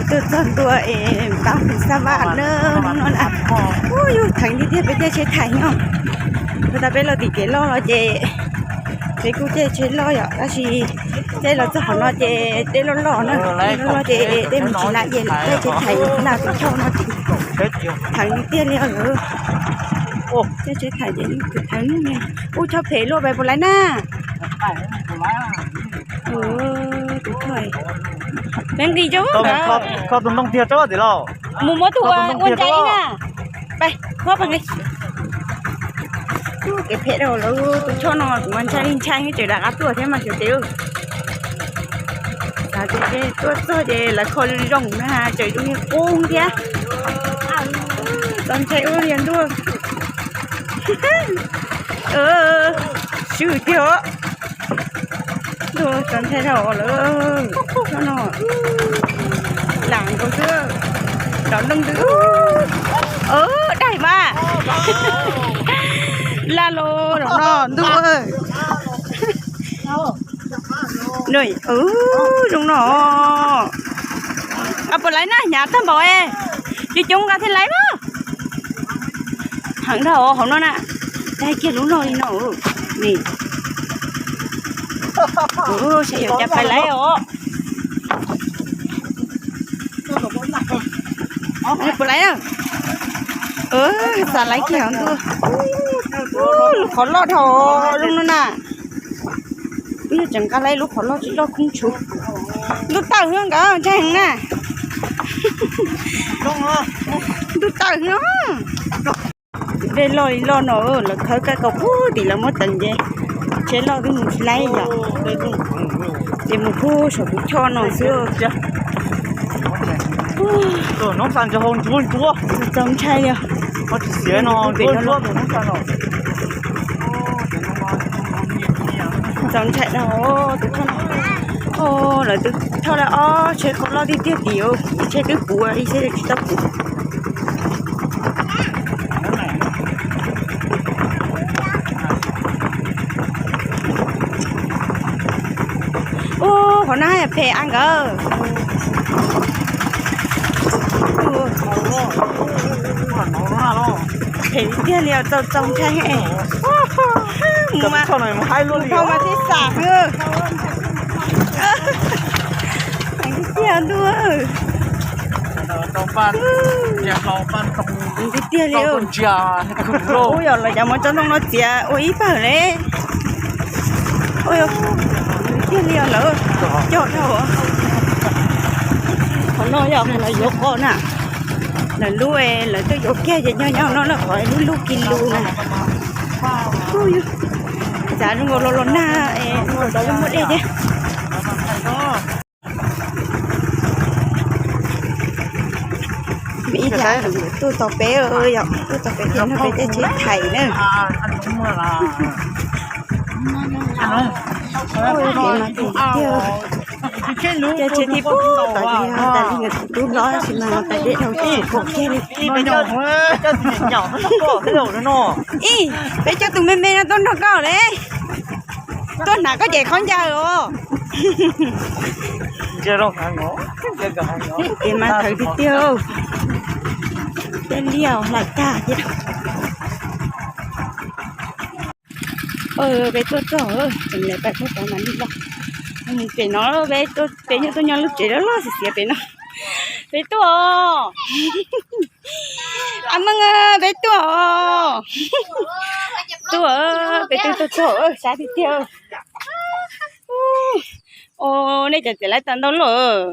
Tuaj txog ntua es pab hu xab vaj na, hnub no na, ub, yus theev tiag tiag peb caij tsheb thais no. Puag ta peb los tim kev loj los ces peb kuj caij tsheb loj yom, tab sis caij los txog qhov no ces dej loj loj na, dej loj loj ces dej mus tsis laj ces caij tsheb thais laj tus choj no ces theev tiag tiag li os lawm. Caij tsheb thais ces tus theev ub choj phem luaj pais puas laiv na. Tus choj, peb nqis rau kho tus ntoo tiag rau tim lauj. Mus muab tus ua ntsa ib na. Pais, muab pais nqis. Kev phem rau lawv tus choj no kuv mas ntshai li ntshai tseem rov qab tuaj thiab mas xyov ces. Tuaj txog ces lawv kho zoo na, tseem zoo li qub thiab. Txaus ntshai ua li ntuj. Swb tiag. Ntuj, txaus ntshai dhau lawm. Choj no lam nkaus xwb, nrov nrooj xwb. Daim mas laj los zaum no ntuj. Zoo no. Puas laiv na, hnyav tag npaum es, coob coob nqa thiaj laiv mas. Heev dhau hauv no na, tag kiag lub no li no. Ni, saib yuav cas pais laiv os. Puas laiv na? Xav laiv kiag ntuj. Lub qhov loj dhau zoo no na. Wb yuav tseem nqa laiv lub qhov loj tsis loj kub tshub. Ntuj tawm heev nkawd ntshai heev na. Ntuj tawm heev. Dej loj li loj no lawv khawb kab kaus puag tim lawv muab teev ces tsheb loj twb mus tsis laib yom. Ces mus puag saum tus choj no xwb. Txaus ntshai li. Txaus ntshai dhau tus choj no. Lawv twb thauj lawm ob tsheb qhov loj tiag tiag tim, ib tsheb twb puv ib tsheb tsis tau puv. Ub, qhov no haj yam phem a nkawd. Phem tiag li os, txaus txaus ntshai. Mus mas, mus mas thiaj xam. Heev tiag ntuj. Heev tiag li. Ub, yog lawv cov muab tsob ntoo no txiav ua ib pawg li. Heev tiag li os lawm. Coj dhau. Qhov no yog qhov lawv yuav qos na. Lawv lub, lawv twb yuav kiag ces nyob nyob no lawm qhov lub lub kis lus na. Xav zoo nkaus los los nag, los lub muaj dej thiab. Ib yam tuaj tos peb, yog tuaj tos peb thiab no peb caij tsheb thais na. Ces mas tiag, caij tsheb thib pub tom tas li lub hlob tab sis mas tais dej dhau tsis pom kiag li. Ib, peb coj tus me me no tuaj nrog koj li. Tuaj hnav koj ces khaub ncaws os. Ces mas thawv tiag tiag. Tej liaj hlais tag thiab. Peb tuaj txog, tseem lawv pais puag tod mas li los. Mus pem no, peb nyob tuaj nyob lub tsev loj loj xiav xiav pem no. Peb tuaj os. A Meej, peb tuaj os. Tuaj, peb twb tuaj txog, sab tiag tiag. Os, nej cov txiv lawv tau ntau lawm.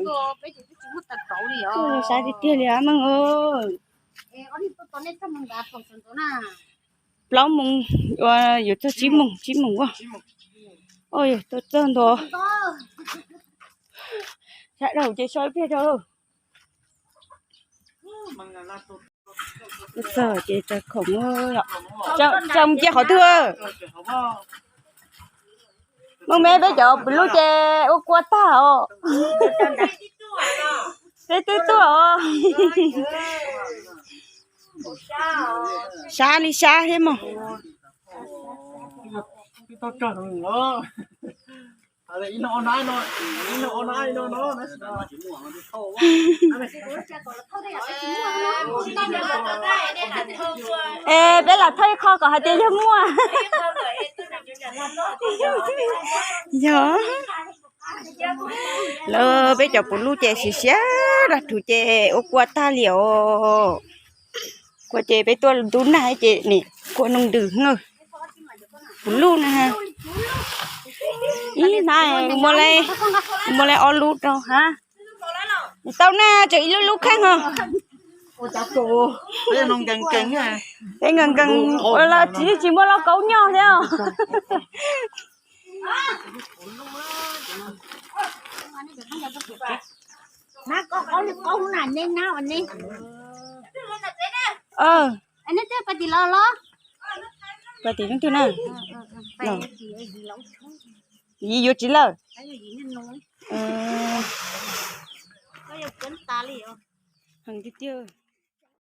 Sab tiag tiag li a Meej. Plaub moos, yuav txog tsib moos, tsib moos ua. Oj, yog tuaj txog ntua. Sab dhau ces so ib pliag rau. Tuaj txog ces tsa khoom, tsa mus cia qhov twg. Mej me peb cov pw lub ces ua kua tag os. Peb twb tuaj os. Sab li sab thiab mog. Es peb lam thauj ib qho kom hais tias yog muaj. Yog. Lawv peb cov puv luj ces siav siav dag rhuv ces ua kua tag li os. Kua ces peb tuaj ntub nag ces nim kua noog ntws na. Puv luj na. Ib hnab muaj li ob lub rau ha. Tau na, tseem ib lub lub kheej os. Peb nkees nkees ua los tsis tsis muaj lauj kaub nyob thiab os. Pais tim leej twg na? Yim yuav tsis lawm. Heev tiag tiag.